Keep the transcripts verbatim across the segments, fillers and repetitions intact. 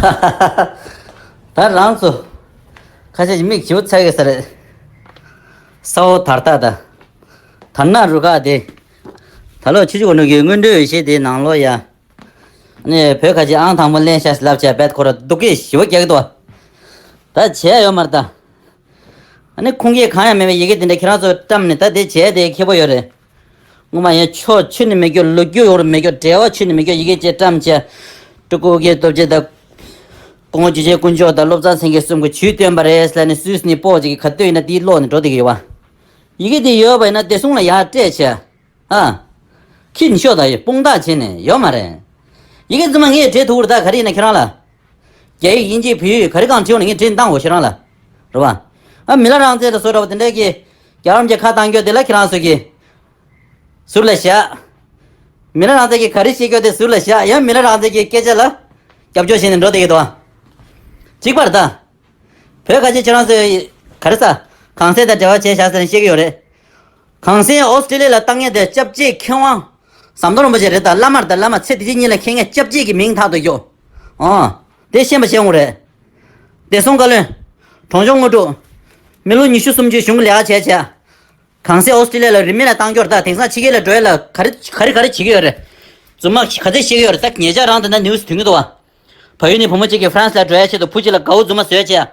ད་རང་ཚོ་ཁ་ཤས་ཀྱི་མིག་བྱིའུ་ཚ་གི་ས་རེད། ས་འོག་དར་ཐག་ད། དར་ནག་རུ་ཁག་དེ། ད་ལོ་ཆུ་ཆུ་གོ་ནུ་གི་སྔོན་འགྲོའི་འོས་གཞི་དེའི་ནང་ལོགས་ཡ། ནས་བོད་ཁ་ཆེ་ཨང་དང་པོ་ལེན་ཤག་ལབ་བྱས་བེད་ཁོ་ར་སྡུག་སྐད་ཞི་བ་རྒྱག་གི་འདུག་ད་བྱས་ཡོད་མ་རེད་ད། ཨ་ནི་ཁུངས་སྐྱེལ་གང་ཡང་མེད་པའི་ཡི་གེ་དེ་འདྲ་ཁྱེད་རང་ཚོ་བཀྲམ་ནས་ད་དེ་བྱས་དེ་ཁེ་པོ་ཡོད་རེད། ངོ་མ་ཡང་ཕྱོགས་ཆོས་ནི་མི་སྐྱོ་ལོ་རྒྱུས་ཡོད་རེད་མི་སྐྱོ་འབྲེལ་བ་ཆོས་ནི་མི་སྐྱོ་ཡི་གེ་ཅེས་བཀྲམ་བྱས། སྤྲུལ་སྐུ་གི་སྟོབས་ཆེ་ད། སྐུ་ངོ་ཇུ་ཆེན་དཀོན་མཆོག་དང་བློ་བཟང་སེང་གེ་གསུམ་གྱི་ཇུས་བཏོན་པ་རེད་ཟེར་ནས་སུས་ནི་སྤོ་ཅིག་གི་ག་དུས་ཡིན་ན་དེའི་ལོག་ནས་འགྲོ་བསྡད་ཀྱི་ཡོད་བ། ཡི་གེ་དེ་ཡོད་པ་ཡིན་ན་བདེ་སྲུང་ལ་ཡར་སྤྲད་བྱས། ཨ། ཁྱི་ནི་ཤོག་ད་ཡོད་དཔུང་རྟགས་བྱས་ནས་ཡོད་མ་རེད། ཡི་གེ་རྫུན་མ་ངས་བྲིས་ཐུབ་རེད་ད་ག་རེ་ཡིན་ན་ཁྱེད་རང་ལ། རྒྱ་ཡིག་དབྱིན་ཇི་བོད་ཡིག་ག་རེ་གང་བྲིས་ཡོང་ན་ངས་བྲིས་བཏང་དགོས་ཁྱེད་རང་ལ། རེད་བ། ཨ་མི་ལ་རང་བཙན་ལ་བཟོ་འདྲ་བ་དེ་འདྲ་གི། རྒྱལ་བ་རིན་པོ་ཆེ་ཁ་བཏང་རྒྱུ་དེ་ལ་ཁྱེད་རང་ཚོ་གི། ཟུར་ལ་བཞག་མི་ལ་རང་བཙན་གྱིས་ག་རེ་བཤད་རྒྱུ་དེ་ཟུར་ལ་བཞག་ཡང་མི་ལ་རང་བཙན་གྱི་སྐད་ཆ་ལ་རྒྱབ་སྐྱོར་བྱས་ནས་འགྲོ་བསྡད་ཀྱི་འདུག་བ། གཅིག་པར་ད། བོད་ཁ་ཆེ་ཁྱེད་རང་ཚོས་ག་རེ་ཟ། གངས་སེང་དང་འབྲེལ་བ་བྱས་བཞག་ཟེར་ནས་བཤད་ཀྱི་ཡོད་རེད། གངས་སེང་ཨོ་སི་ཀྲི་ལི་ཡ་ལ་བཏང་མཁན་དེ་སྐྱབས་རྗེ་མཁས་དབང་ཟམ་གདོང་རིན་པོ་ཆེ་རེད་ད་བླ་མ་རེད་ད་བླ་མ་ཚེ་འདི་ཕྱི་གཉིས་ལ་མཁས་མཁན་སྐྱབས་རྗེ་གི་མིང་ཐག་ཏུ་གཡོག་ཨོ། དེ་ཤེས་པ་བྱས་འོང་རེད། བདེ་སྲུང་བཀའ་བློན། གྲོང་ཆུང་དངོས་གྲུབ། མི་ལོ་ཉི་ཤུ་སུམ་ཅུའི་གཞུང་གི་ལས་ཀ་བྱས་བྱས། གངས་སེང་ཨོ་སི་ཀྲི་ལི་ཡ་ལ་རིན་མེད་ལ་བཏང་རྒྱུ་རེད་ད་དེང་སང་ཕྱི་རྒྱལ་ལ་འགྲོ་ཡ་ལ་ག་རེ་ག་རེ་ག་རེ་བྱེད་ཀྱི་ཡོད་རེད། རྫུན་མ་ག་ཚད་བཤད་ཀྱི་ཡོད་རེད་ད་ཉེ་ཆར་རང་དེ་འདྲ་ནིའུ་སི་ཐོན་གྱི་འདུག་བ། བལ་ཡུལ་ནས་བུ་མོ་གཅིག་གིས་ཧྥ་རན་སི་ལ་འགྲོ་ཡ་ཆེད་དུ་བུ་གཅིག་ལ་དགའ་བོ་རྫུན་མ་བཟོས་བྱས།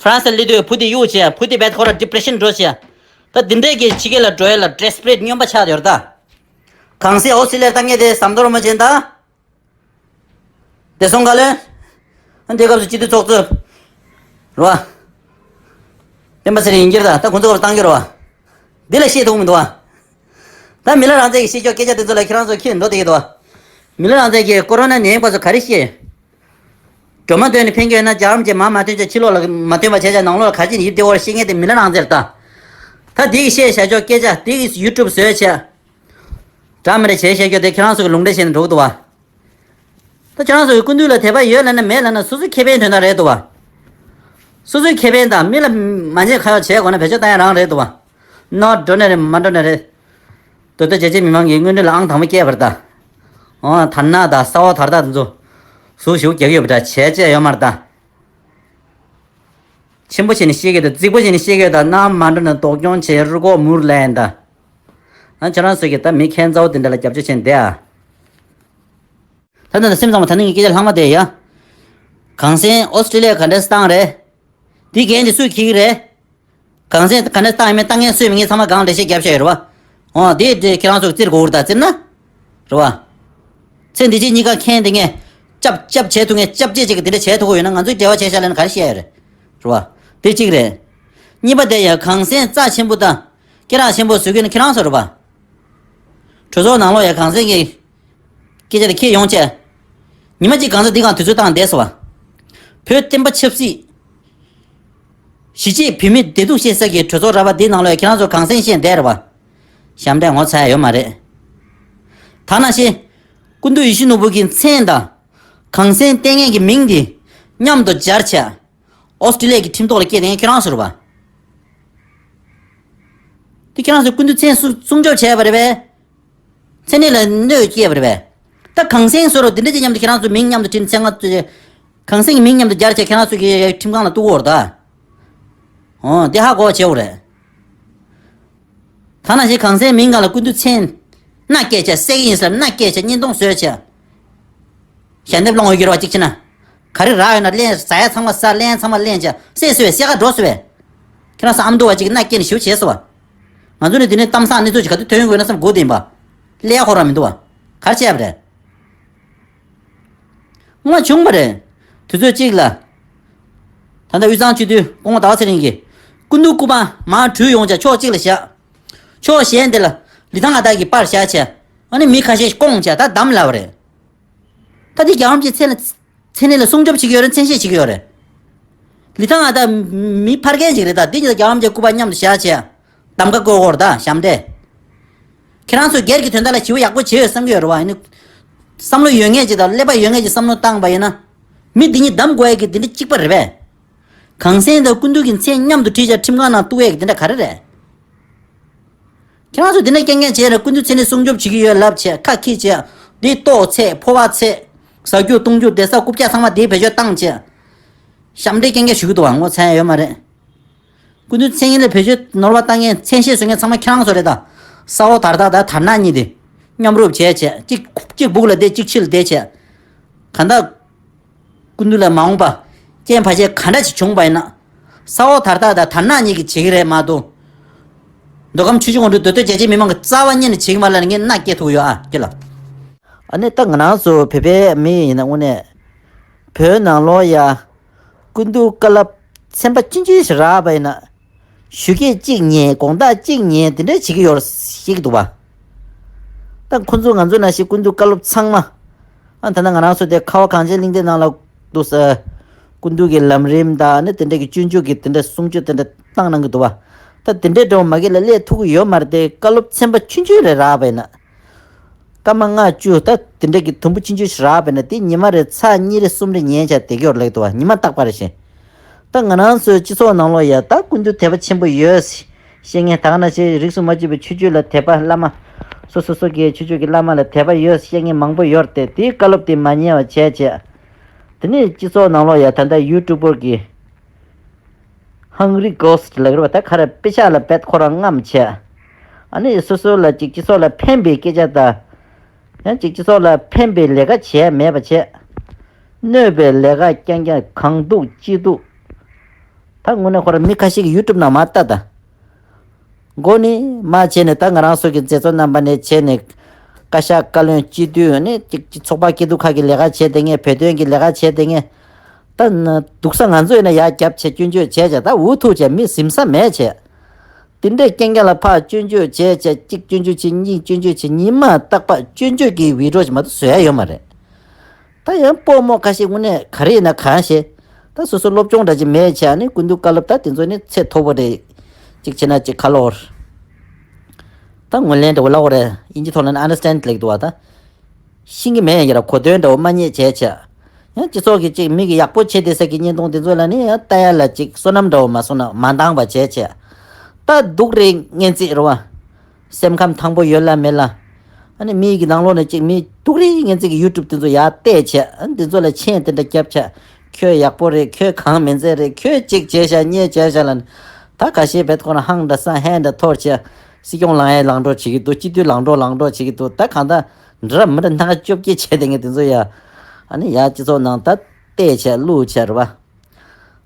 ཧྥ་རན་སི་ལ་སླེབས་དུས་བུ་དེ་གཡུག་བྱས་བུ་དེ་བས་ཁོ་ར་ཌི་པི་རེ་ཤན་འགྲོ་བྱས། ད་འདི་འདྲས་ཀྱི་ཕྱི་རྒྱལ་ལ་འགྲོ་ཡ་ལ་ཌེ་སི་པི་རེ་ཊི་སྨྱོན་པ་ཆགས་ཡོད་རེད་ད། གངས་སེང་ཨོ་སི་ཀྲི་ལི་ཡ་ལ་བཏང་མཁན་དེ་ཟམ་གདོང་རིན་པོ་ཆེ་ད། བདེ་སྲུང་བཀའ་བློན། ཨ་འདི་སྐབས་སུ་སྤྱི་འཐུས་ཚོགས་གཙོ། རེད་བ། སྤེན་པ་ཚེ་རིང་ཡིན་གྱི་རེད་ད་ད་ཁོང་ཚོ་སྐབས་སུ་བཏང་རྒྱུ་རེད་བ། འདི་ལ་བཤད་ཐུབ་མི་འདུག་བ། ད་མི་ལ་རང་བཙན་གྱི་བཤད་ཕྱོགས་སྐད་ཆ་དེ་ཚོ་ལ་ཁྱེད་རང་ཚོ་ཁྱེད་འགྲོ་བསྡད་ཀྱི་འདུག་བ། མི་ལ་རང་བཙན་གྱིས་ཀོ་རོ་ན་ནད་ཡམས་སྐབས་སུ་ག་རེ་བཤད། སྒྲོལ་མ་བཏོན་ནས་ཕན་གྱི་ཡོད་ན་རྒྱ་གར་གྱིས་མར་མ་ཐོན་ཆ་ཕྱི་ལོགས་ལ་མ་ཐོན་པ་བྱས་ཆ་ནང་ལོགས་ལ་ག་ཅི་ནས་ཡིབ་བསྡད་ཡོད་རེད་བཤད་མཁན་དེ་མི་ལ་རང་བཙན་རེད་ད། ད་འདི་གི་བཤད་བྱ་ཕྱོགས་སྐད་ཆ་འདི་གི་ཡུ་ཊུབ་བཟོས་བྱས། འདྲ་མི་འདྲ་བྱས་བཤད་རྒྱུ་དེ་ཁྱེད་རང་ཚོ་གི་ལུང་འདྲེན་བྱས་ནས་འགྲོ་གི་འདུག་བ། ད་ཁྱེད་རང་ཚོ་གི་སྐུ་མདུན་ལ་དད་པ་ཡོད་ལབ་ན་མེད་ལབ་ན་སོ་སོའི་ཁེ་ཕན་དོན་དག་རེད་འདུག་བ། སོ་སོའི་ཁེ་ཕན་དང་མི་ལ་མ་ཉེས་ཁ་གཡོག་བྱས་དགོས་ན་བེད་སྤྱོད་བཏང་ཡ་རང་རེད་འདུག་བ། ནོར་འགྲོ་ནི་རེད་མ་འགྲོ་ནི་རེད། མདོ་སྟོད་རྒྱ་ཆེ་མི་མང་གིས་དངོས་འབྲེལ་ལ་ཨང་དང་པོ་བསྐྱལ་བ་རེད་ད། འོ་དར་ནག་དང་ས་འོག་དར་ཐག་དེ་ཚོ། ཟུར་ཞིག་རྒྱག་གི་ཡོད་པ་འདྲ་བྱས་བྱས་ཡོད་མ་རེད་ད། ཆེན་པོ་བྱས་ནས་བཤད་ཀྱི་འདུག་རྫིག་པོ་བྱས་ནས་བཤད་ཀྱི་ཡོད་ད་གནམ་མ་འགྲོ་ན་སྡུག་གྱོང་བྱས་རུ་ཁོག་མུར་ལེན་ད། ཨ་ཁྱེད་རང་ཚོ་གིས་ད་མི་ཁྱད་མཚར་པོ་དེ་འདྲ་ལ་རྒྱབ་སྐྱོར་བྱས་ནས་བསྡད་ཨ། ད་ལྟ་སེམས་ཙམ་པ་ད་ནི་ངའི་སྐད་ཆ་ལྷག་མ་དེ་ཡ། གངས་སེང་ཨོ་སི་ཀྲི་ལི་ཡ་ག་འདྲས་བཏང་རེད། འདི་འགན་དེ་སུས་འཁྱེར་གྱི་རེད། གངས་སེང་ག་འདྲས་བཏང་ཡིན་མིན་བཏང་མཁན་སུ་ཡིན་མིན་ངས་ཚང་མ་སྒང་ལས་བཤད་རྒྱབ་བཞག་ཡོད་རེད་བ། འོ་དེ་དེ་ཁྱེད་རང་ཚོ་བཙིར་དགོས་རེད་ད་བཙིར་ན། རེད་བ། ཚེ་འདི་ཕྱི་གཉིས་ཀ་མཁན་དེ་ངས་སྐྱབས་སྐྱབས་བྱེད་ཐུབ་མཁན་སྐྱབས་རྗེ་གཅིག་གིས་དེ་འདྲ་བྱས་ཐུབ་ཀྱི་ཡོད་ན་ང་ཚོས་འབྲེལ་བ་བྱས་བཞག་ལབ་ན་ག་རེ་བཤད་ཡོད་རེད། རེད་བ། དེ་གཅིག་རེད། གཉིས་པ་དེ་ཡང་གངས་སེང་རྩ་ཆེན་པོ་དང་སྐེ་རགས་ཆེན་པོ་བཟོ་གི་ཡོད་ན་ཁྱེད་རང་ཚོ་རེད་བ། གྲོས་ཚོགས་ནང་ལོགས་ཡ་གངས་སེང་གི་སྐད་ཆ་དེ་ཁྱེར་ཡོང་བྱས། ཉི་མ་གཅིག་གང་ཟག་འདི་གང་དུས་ཚོད་བཏང་བསྡད་སོང་བ། བོད་བསྟན་པ་ཆབ་སྲིད། གཞིས་བྱེས་བོད་མི་བདེ་སྡུག་བཤད་ས་གི་གྲོས་ཚོགས་ར་བ་འདི་ནང་ལོགས་ཡ་ཁྱེད་རང་ཚོ་གངས་སེང་བཤད་བསྡད་རེད་བ། ཞབས་འདྲེན་ངོ་ཚ་ཡ་ཡོད་མ་རེད། ད་ནང་བཞིན། སྐུ་མདུན་ཡིད་བཞིན་ནོར་བུ་གི་མཚན་དང་། གངས་སེང་ལྟས་ངན་གྱི་མིང་འདི་མཉམ་དུ་སྦྱར་བྱས། ཨོ་སི་ཀྲི་ལི་ཡ་གི་ཁྲིམས་ཐོག་ལ་སྐྱེལ་དེ་ངས་ཁྱེད་རང་ཚོ་རེད་བ། དེ་ཁྱེད་རང་ཚོས་སྐུ་མདུན་མཚན་སྲུང་སྲུང་སྐྱོབ་བྱས་པ་རེད་པས། མཚན་ཉིད་ལ་གནོད་སྐྱེལ་བ་རེད་པས། ད་གངས་སེང་བཟོ་རོགས་དེ་འདྲ་ཅིག་མཉམ་དུ་ཁྱེད་རང་ཚོ་མིང་མཉམ་དུ་བྲིས་ནས་མཚན་ང་ཚོས་གངས་སེང་གི་མིང་མཉམ་དུ་སྦྱར་བྱས་ཁྱེད་རང་ཚོ་གི་ཁྲིམས་ཁང་ལ་གཏུག་གོ་རེད་ད། འོ་དེ་ཧ་གོ་བ་བྱེད་དགོས་རེད། ད་ནང་བཞིན་གངས་སེང་མིང་སྒང་ལ་སྐུ་མདུན་མཚན། མནའ་བསྐྱལ་བྱས་བསད་ཀྱི་ཡིན་ཟེར་མནའ་བསྐྱལ་བྱས་བརྙན་ཐུང་བཟོས་བྱས། ཞལ་འདེབས་སློང་འོས་ཀྱི་རེད་བ་གཅིག་བྱས་ན། ག་རེ་རག་ཡོད་ན་ལེན་ཟ་ཡ་ཚང་མ་ཟ་ལེན་ཚང་མ་ལེན་བྱས་བསད་སོང་བས་བསད་ག་འགྲོ་སོང་བས། ཁྱེད་རང་ཚོ་ཨ་མདོ་བ་གཅིག་མནའ་བསྐྱལ་ནས་ཞུ་བྱས་སོང་བ། ང་ཚོ་ནི་དེ་ནས་གཏམ་བཟང་གནས་ཚུལ་ཅིག་ག་དུས་ཐོན་དགོས་ན་བསམ་དགོས་དེ་ཡིན་པ། ཀླད་ཁོ་རང་མི་འདུག་བ། ག་རེ་བྱས་པ་རེད། སྔོན་མ་བྱུང་བ་རེད། དུས་ཚོད་གཅིག་ལ། ད་ལྟ་དབུས་གཙང་སྤྱི་འཐུས་སྐུ་ངོ་ཟླ་བ་ཚེ་རིང་གིས། སྐུ་མདུན་སྐུ་པར་མར་དྲུད་ཡོང་བྱས་ཕྱོགས་གཅིག་ལ་བཞག་ཕྱོགས་གཞན་དེ་ལ་ལི་ཐང་ཨ་སྟག་གི་པར་བཞག་བྱས། ཨ་ནི་མི་ཁ་ཤས་བསྐོངས་བྱས་ད་བདམས་ལབ་པ་རེད། ད་དེ་རྒྱལ་བ་རིན་པོ་ཆེའི་མཚན་ལ་མཚན་སྙན་ལ་སྲུང་སྐྱོབ་བྱེད་ཀྱི་ཡོད་རེད་མཚན་ཤས་བྱེད་ཀྱི་ཡོད་རེད། ལི་ཐང་ཨ་སྟག་མི་ཕལ་སྐད་ཅིག་རེད་ད་དེ་གཉིས་ལ་རྒྱལ་བ་རིན་པོ་ཆེའི་སྐུ་པར་མཉམ་དུ་བཞག་བྱས། གདམ་ག་བསྐོ་དགོས་རེད་ད་ཞབས་འདྲེན། ཁྱེད་རང་ཚོས་སྒེར་གྱི་དོན་དག་ལ་ཞི་བ་ཡག་པོ་བྱས་ཡོད་བསམ་གྱི་ཡོད་རེད་བ་ཡིན་ན། བསམ་བློ་ཡོད་ངེས་ཅིག་དང་ཀླད་པ་ཡོད་ངེས་ཅིག་བསམ་བློ་བཏང་པ་ཡིན་ན། མི་འདི་གཉིས་བདམས་དགོས་ཡ་གི་འདི་འདྲ་གཅིག་པ་རེད་པས། གངས་སེང་དང་སྐུ་མདུན་གྱི་མཚན་མཉམ་དུ་བྲིས་བྱས་ཁྲིམས་ཁང་ནང་གཏུག་ཡ་གི་འདི་འདྲ་ག་རེ་རེད། ཁྱེད་རང་ཚོ་འདི་འདྲ་རྐྱང་རྐྱང་བྱས་ནས་སྐུ་མདུན་མཚན་ནས་སྲུང་སྐྱོབ་བྱེད་ཀྱི་ཡོད་ལབ་བྱས་ཁ་འཁྱེར་བྱས་འདི་ལྟོགས་ཚད་ཕོ་བ་ཚད། ཟ་རྒྱུ་བཏུང་རྒྱུ་བསྡད་ས་རྐུབ་བཀྱག་ཚང་མ་དེའི་བེད་སྤྱོད་བཏང་བྱས། ཞབས་འདྲེན་རྐྱང་རྐྱང་ཞུ་གི་འདུག་བ། ངོ་ཚ་ཡ་ཡོད་མ་རེད། སྐུ་མདུན་མཚན་སྙན་ལ་བེད་སྤྱོད་ནོར་བ་བཏང་མཁན་མཚན་ཤས་བཟོ་མཁན་ཚང་མ་ཁྱེད་རང་ཚོ་རེད་ད། ས་འོག་དར་ཐག་དང་དར་ནག་གཉིས་དེ་མཉམ་རུབ་བྱས་བྱས་གཅིག་གཅིག་སྦུག་ལ་བསྡད་གཅིག་ཕྱི་ལ་བསྡད་བྱས། གང་ལྟར། སྐུ་མདུན་ལ་མ་འོངས་པ། རྐྱེན་བར་ཆད་ག་འདྲ་ཞིག་བྱུང་བ་ཡིན་ན། ས་འོག་དར་ཐག་དང་དར་ནག་གཉིས་ཀྱིས་བྱེད་ཀྱི་རེད་མ་གཏོགས། མདོ་ཁམས་ཆུ་བཞི་སྒང་དྲུག་མདོ་སྟོད་རྒྱ་ཆེའི་མི་མང་གི་རྩ་བ་ཉིད་ནས་བྱེད་ཀྱི་མ་རེད་ལབ་ནས་ངས་མནའ་སྐྱེལ་ཐུབ་ཀྱི་ཡོད་ཨ་ཁྱེད་ལ། ཨ་ནི་ད་ང་རང་ཚོ་བོད་པའི་མི་ཡིན་ན་དངོས་གནས། བོད་ནང་ལོགས་ཡ། སྐུ་མདུན་བཀའ་སློབ་ཚན་པ་ཆུང་ཆུང་ཞིག་རག་པ་ཡིན་ན། ཞུ་སྐད་གཅིག་ཉན་དགོངས་དག་གཅིག་ཉན་དེ་འདྲ་བྱེད་ཀྱི་ཡོད་ཤེས་ཀྱི་འདུག་བ། ད་ཁོ་ཚོ་ང་ཚོ་ནང་བཞིན་སྐུ་མདུན་བཀའ་སློབ་ཚང་མ། ཨ་ད་ནང་ང་རང་ཚོ་དེ་ཁ་བ་གངས་ཅན་གླིང་རྟའི་ནང་ལ་འདུག་ས། སྐུ་མདུན་གྱི་ལམ་རིམ་དང་ནི་དེ་འདྲ་གི་སྤྱོད་འཇུག་གི་དེ་འདྲ་གསུང་ཆོས་དེ་འདྲ་བཏང་གནང་གི་འདུག་བ། ད་དེ་འདྲའི་འདྲ་བ་མ་གི་ལ་སླེབས་ཐུབ་ཀྱི་ཡོད་མ་རེད་དེ། བཀའ་སློབ་ཚན་པ་ཆུང་ཆུང་རེ་རག་པ་ཡིན་ན། སྐར་མ་ལྔ་བཅུ་ད་དེ་འདྲ་གི་དུམ་བུ་ཆུང་ཆུང་ཞིག་རག་པ་ཡིན་ན་དེ་ཉི་མ་རེ་ཚར་གཉིས་རེ་གསུམ་རེ་ཉན་བྱས་བསྡད་ཀྱི་ཡོད་ལེགས་འདུག་བ། ཉི་མ་རྟག་པ་རེ་བཞིན། ད་ང་རང་ཚོའི་སྤྱི་ཚོགས་ནང་ལོགས་ཡ་ད་སྐུ་མདུན་དད་པ་ཆེན་པོ་ཡོད་ཟེར་བཤད་མཁན་ད་ག་ནང་བཞིན་རིས་སུ་མ་ཆད་པའི་ཆོས་བརྒྱུད་ལ་དད་པ། བླ་མ་སོ་སོ་སོ་གི་ཆོས་བརྒྱུད་ཀྱི་བླ་མ་ལ་དད་པ་ཡོད་ཟེར་བཤད་མཁན་མང་པོ་ཡོད་རེད་དེ། དེའི་བཀའ་སློབ་དེ་མ་ཉན་པ་བྱས་བྱས། དེ་ནས་སྤྱི་ཚོགས་ནང་ལོགས་ཡ་ད་ལྟ་ཡུ་ཊུབ་པར་གྱི་Hungry Ghost ལབ་རེད་བ། ད་ག་རེ་དཔེ་ཆ་ལ་བེད་ཁོ་རང་རྔམ་བྱས། ཨ་ནི་སོ་སོ་ལ་ཅིག་སྤྱི་ཚོགས་ལ་ཕན་པའི་སྐད་ཆ་དང་། ཡང་ཅིག་སྤྱི་ཚོགས་ལ་ཕན་པའི་ལས་ཀ་བྱས་མེད་པ་བྱས། གནོད་པའི་ལས་ཀ་རྐྱང་རྐྱང་གང་ཐུབ་ཅི་ཐུབ། ད་དངོས་གནས་ཁོ་རང་མི་ཁ་ཤས་ཀྱིས་ཡུ་ཊུབ་ནང་མར་ལྟ་ད། མགོ་ནི་མར་བྱས་ནས་ད་ང་རང་ཚོ་གི་མཛད་གཙོ་རྣམ་པ་ནས་བྱས་ནས། བཀའ་ཤག་བཀའ་བློན་སྤྱི་འཐུས་ནི་ཅིག་ཅིག་ཚོགས་པ་སྐྱིད་སྡུག་ཁག་གི་ལས་ཀ་བྱས་བསྡད་མཁན། བོད་དོན་གྱི་ལས་ཀ་བྱས་བསྡད་མཁན། ད་ན་སྡུག་ས་ང་ཚོ་ཡིན་ན་ཡར་རྒྱབ་བྱས་སྐྱོན་བརྗོད་བྱས་བྱས་ད་འུ་ཐུག་བྱས་མི་ཟིན་ས་མེད་བྱས། དེ་འདྲས་རྐྱང་རྐྱང་ལ་ཕར་སྐྱོན་བརྗོད་བྱས་བྱས། གཅིག་སྐྱོན་བརྗོད་བྱས། གཉིས་སྐྱོན་བརྗོད་བྱས། ཉི་མ་རྟག་པར་སྐྱོན་བརྗོད་ཀྱི་བི་ཌི་ཡོ་ཞིག་མ་གཏོགས་བཟོ་ཡ་ཡོད་མ་རེད། ད་ཡང་སྤོ་རྨོ་ཁ་ཤས་དངོས་གནས་ག་རེ་ཡིན་ན་གང་ཤེས། ད་སོ་སོ་སློབ་སྦྱོང་འདྲ་ཅིག་མེད་བྱས་ནི་སྐུ་མདུན་བཀའ་སློབ་ད་དེ་ཚོ་ནི་ཚད་མཐོ་པོ་རེད། གཅིག་བྱས་ན་གཅིག་ཁ་ལོར། ད་ངོས་ལེན་འདྲ་བོ་ལབ་དགོས་རེད། དབྱིན་ཇི་ཐོག་ལ་ནི་understand ལབ་འདུག་བ་ད། ཤེས་ཀྱི་མེད་ཡ་ར་གོ་དོན་འདྲ་བོ་མ་རྙེད་བྱས་བྱས། ཡང་སྤྱི་ཚོགས་ཀྱི་ཅིག་མི་གི་ཡག་པོ་བྱེད་བསྡད་ས་གི་བརྙན་ཐུང་དེ་ཚོ་ལ་ནི་ཡང་ལྟ་ཡ་ལ་ཅིག་བསོད་ནམས་འདྲ་བོ་མ་སོང་ན་མ་འདང་བ་བྱས་བྱས། ད་སྡུག་རེད་སྙན་ཚིག་རེད་བ། སེམས་ཁམས་ཐང་པོ་ཡོད་ལ་མེད་ལ། ཨ་ནི་མི་གི་ནང་ལོགས་ནས་ཅིག་མི་སྡུག་རེད་སྙན་ཚིག་གི་ཡུ་ཊུབ་དེ་ཚོ་ཡར་བལྟས་བྱས། ཨ་ནི་དེ་ཚོ་ལ་མཆན་དེ་འདྲ་བརྒྱབ་བྱས། ཁྱོད་ཡག་པོ་རེད། ཁྱོད་གང་མིན་ཚད་རེད། ཁྱོད་ཅིག་བྱས་ཤག་རྙེད་བྱས་ཤག་ལ་ནི། ད་ཁ་ཤས་བེད་ཁོ་ན་ཧང་འདྲ་སང་ཧེ་འདྲ་འཐོར་བྱས། སྲིད་སྐྱོང་ལངས་ཡས་ལངས་འགྲོ་བྱེད་ཀྱི་འདུག་སྤྱི་འཐུས་ལངས་འགྲོ་ལངས་འགྲོ་བྱེད་ཀྱི་འདུག་ད་གང་ལྟར་འདྲ་མི་འདྲ་སྣ་ཁ་བཅོ་བརྒྱད་བྱས་བསྡད་མཁན་དེ་ཚོ་ཡ། ཨ་ནི་ཡ་སྤྱི་ཚོགས་ནང་ད་བལྟས་བྱས་བླུགས་བྱས་རེད་བ།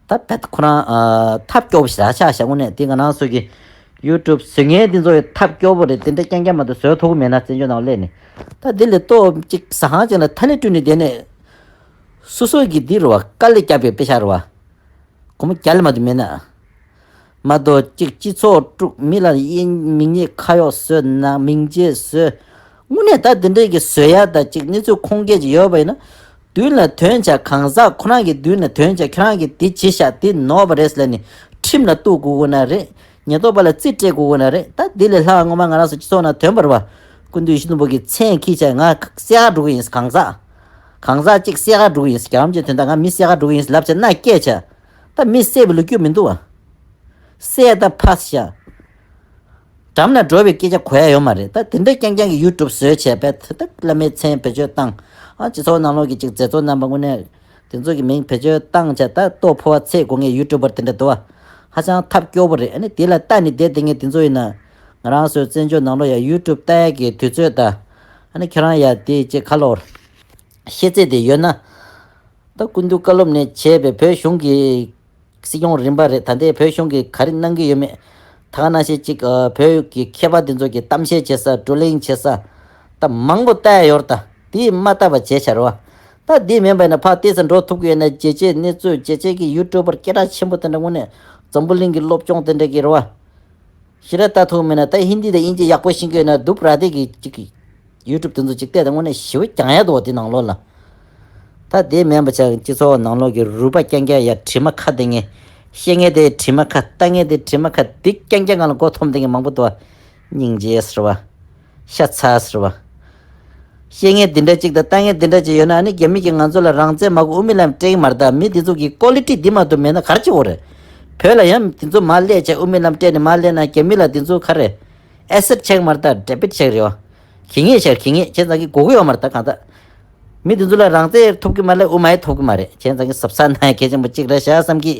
ད་བེད་ཁོ་རང་ཨ་ཐབས་སྐྱོ་པོ་ཞེ་དྲག་ཆགས་ཤག་དངོས་གནས་དེ་ང་རང་ཚོ་གི་ཡུ་ཊུབ་བཟོ་མཁན་དེ་ཚོ་ཡི་ཐབས་སྐྱོ་པོ་རེད། དེ་འདྲ་རྐྱང་རྐྱང་མ་གཏོགས་བཟོ་ཐུབ་ཀྱི་མེད་ན་བཙན་བྱོལ་ནང་སླེབས་ནས། ད་དེ་ལས་ལྟོས་གཅིག་ཟ་ཁང་ཅིག་ལ་ཐ་ལི་བཀྲུས་ནས་བསྡད་ནས། སོ་སོ་གི་འདི་རེད་བ། དཀའ་ལས་བརྒྱབ་པའི་དཔེ་ཆ་རེད་བ། སྒོར་མོ་བརྒྱ་ལས་མ་གཏོགས་མེད་ན། མ་གཏོགས་གཅིག་སྤྱི་ཚོགས་དཀྲུག་མི་ལ་དབྱེ་མིག་ནད་ཁ་གཡོག་བཟོས། ནང་མིང་ཆད་བཟོས། དངོས་གནས་ད་དེ་འདྲས་ཀྱི་བཟོ་ཡ་ད་གཅིག་གནས་ཚུལ་ཁུངས་སྐྱེལ་ཅིག་ཡོད་པ་ཡིན་ན། མདུན་ལ་ཐོན་བྱས་གང་ཟག་ཁོ་རང་གི་མདུན་ལ་ཐོན་བྱས་ཁྱོད་རང་གིས་འདི་བྱས་ཤག་འདི་ནོར་བ་རེད་ཟེར་ནས་ཁྲིམས་ལ་གཏུག་དགོས་ཀྱི་ན་རེད། ཉེན་རྟོག་པ་ལ་རྩིས་སྤྲད་དགོས་ཀྱི་ན་རེད། ད་འདི་ལས་ལྷག་ངོ་མ་ང་རང་ཚོ་སྤྱི་ཚོགས་ནང་དོན་པར་བ། སྐུ་མདུན་ཡིད་བཞིན་ནོར་བུ་གི་མཚན་འཁྱེར་བྱས་ང་བསད་ག་འགྲོ་གི་ཡིན། གང་ཟག་གང་ཟག་གཅིག་བསད་ག་འགྲོ་གི་ཡིན། རྒྱལ་བ་རིན་པོ་ཆེའི་དོན་དག་ང་མི་བསད་ག་འགྲོ་གི་ཡིན་ལབ་བྱས་མནའ་སྐྱེལ་བྱས། ད་མི་བསད་པའི་ལོ་རྒྱུས་མི་འདུག་བ། བསད་ད་ཕ་ཤ། འགྲམ་ན་འགྲོ་བའི་སྐད་ཆ་གོ་ཡ་ཡོད་མ་རེད། ད་དེ་འདྲ་རྐྱང་རྐྱང་གི་ཡུ་ཊུབ་བཟོས་བྱས་པས་ད་བླ་མའི་མཚན་བེད་སྤྱོད་བཏང་། ཨ་སྤྱི་ཚོགས་ནང་ལོགས་ཀྱི་ཅིག་མཛད་གཙོ་རྣམ་པ་དངོས་གནས་དེ་ཚོ་གི་མིང་བེད་སྤྱོད་བཏང་བྱས། ད་ལྟོ་ཕོ་བ་ཚེ་དགོས་མཁན་ཡུ་ཊུབ་པར་དེ་འདྲ་འདུག་བ། ཧ་ཅང་ཐབས་སྐྱོ་པོ་རེད། ཨ་ནི་དེ་ལ་ལྟ་ནས་བསྡད་བསྡད་མཁན་དེ་ཚོ་ཡིན་ན། ང་རང་ཚོའི་བཙན་བྱོལ་ནང་ལོགས་ཡ་ཡུ་ཊུབ་ལྟ་ཡ་གི་དུས་ཚོད་ད། ཨ་ནི་ཁྱེད་རང་ཡ་དེ་ཅིག་ཁ་ལོར། ཤེས་ཚད་དེ་ཡོད་ན། ད་སྐུ་མདུན་བཀའ་སློབ་ནས་བྱས་པའི་བོད་གཞུང་གི་སྲིད་སྐྱོང་རིམ་པ་རེད། ད་ལྟའི་བོད་གཞུང་གིས་ག་རེ་གནང་གི་ཡོད་མེད། ད་ག་ནང་བཞིན་ཅིག་ཨ་བོད་ཀྱི་མཁས་པ་འདི་ཚོ་གིས་གཏམ་བཤད་བྱེད་ས། བགྲོ་གླེང་བྱེད་ས། ད་མང་པོ་ལྟ་ཡ་ཡོད་རེད། ད་དེ་མ་ལྟ་བ་བྱས་བྱ་རེད་བ། ད་དེ་མིན་པ་ཡིན་ན་ཕར་ལྟས་ས་འགྲོ་ཐུབ་ཀྱི་ཡོད་ན། རྒྱལ་སྤྱིའི་གནས་ཚུལ། རྒྱལ་སྤྱི་གི་ཡུ་ཊུབ་པར་སྐད་གྲགས་ཆེན་པོ་དེ་འདྲ་དངོས་གནས་འཛམ་བུ་གླིང་གི་སློབ་སྦྱོང་དེ་འདྲ་གི་རེད་བ། ཞེ་དྲག་ལྟ་ཐུབ་མེད་ན། ད་ཧིན་དི་དང་དབྱིན་ཇི་ཡག་པོ་ཤེས་ཀྱི་ཡོད་ན། སྡུག་ར་དེ་གི་ཅིག་གི་ཡུ་ཊུབ་དེ་ཚོ་ཅིག་བལྟས་ད་དངོས་གནས་ཞེ་པོ་གྱང་ཡ་འདུག་བ། དེ་ནང་ལོགས་ལ། ད་དེ་མིན་པ་ཆ་སྤྱི་ཚོགས་ནང་ལོགས་ཀྱི་རུས་པ་རྐྱང་རྐྱང་ཡ་དྲི་མ་ཁ་བསྡད་མཁན། བཤད་མཁན་དེ་དྲི་མ་ཁ། ལྟ་མཁན་དེ་དྲི་མ་ཁ། འདི་རྐྱང་རྐྱང་སྒང་ལ་མགོ་འཐོམ་བསྡད་མཁན་མང་པོ་འདུག་བ། སྙིང་རྗེ་ཟེར་བ། ཤ་ཚ་ཟེར་བ། བཤད་མཁན་འདི་འདྲ་ཅིག་དང་ལྟ་མཁན་འདི་འདྲ་ཅིག་ཡོད་ན། ཨ་ནི་རྒྱ་མི་གིས་ང་ཚོ་ལ་རང་བཙན་མ་དགོས་དབུ་མའི་ལམ་སྤྲད་ཀྱི་མ་རེད། ད་མི་འདི་ཚོ་གི་ཀོ་ལི་ཊི་འདི་མ་གཏོགས་མེད་ན་ག་རེ་བྱེད་དགོས་རེད། བོད་ལ་ཡང་འདི་ཚོ་མར་སླེབས་བྱས་དབུ་མའི་ལམ་སྤྲད་ནས་མར་སླེབས་ན། རྒྱ་མི་ལ་འདི་ཚོ་ག་རེ། ཨེ་སེ་ཊི་ཆགས་མ་རེད། ད་ཌེ་བིཊ་ཆགས་རེད་བ། གྱི་ངེས་ཆགས། གྱི་ངེས་བྱས་ཙང་གི་དགོས་ཀྱི་ཡོད་མ་རེད། ད་གང་ལྟར། མི་དེ་ཚོ་ལ་རང་བཙན་ཐོབ་ཀྱི་མ་རེད། དབུ་མ་ཡང་ཐོབ་ཀྱི་མ་རེད། བྱས་ཙང་གི་གཟབ་གཟབ་གནང་ཡ་གལ་ཆེན་པོ་གཅིག་རེད་ཤག་བསམ་གི།